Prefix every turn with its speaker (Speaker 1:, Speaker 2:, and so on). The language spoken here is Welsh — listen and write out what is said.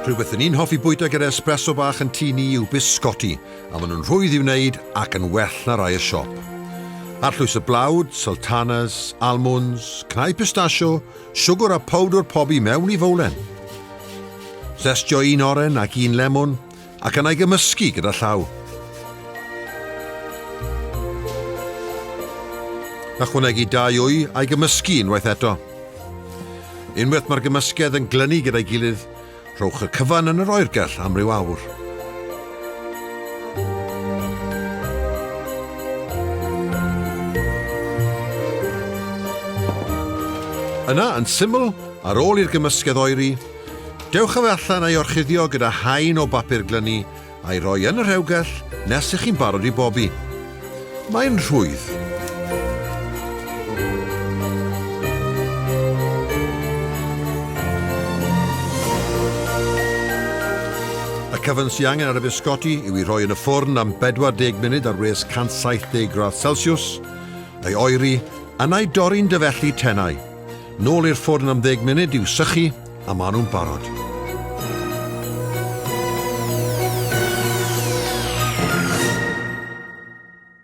Speaker 1: Rhywbeth yn ni'n hoffi bwyta gyda espresso bach yn tŷ ni yw biscotti, a maen nhw'n rhwydd i'w wneud ac yn well na rai y siop. Arllwys y blawd, sultanas, almonds, cnau pistasio, siwgr a powdwr pobi mewn i fowlen. Zestio un oren ac un lemwn, ac yna'i gymysgu gyda llaw. Ychwanegu dau wy a'i gymysgu unwaith eto. Unwaith mae'r gymysgedd yn glynu gyda'i gilydd, rhowch y cyfan yn yr oergell am ryw awr. Yna, yn syml, ar ôl i'r gymysgedd oeri, dewch â fe allan a'i orchuddio gyda haen o bapur glynu a'i roi yn y rhewgell nes ych chi'n barod i bobi. Mae'n rhwydd. Y cyfan sy angen ar y bisgotti yw i rhoi yn y ffwrn am 40 munud ar wres 170 gradd Celsius, ei oeri, yna'i dorri'n dyfelli tenau. Nôl i'r ffwrn am ddeg munud i'w sychu, a maen nhw'n barod.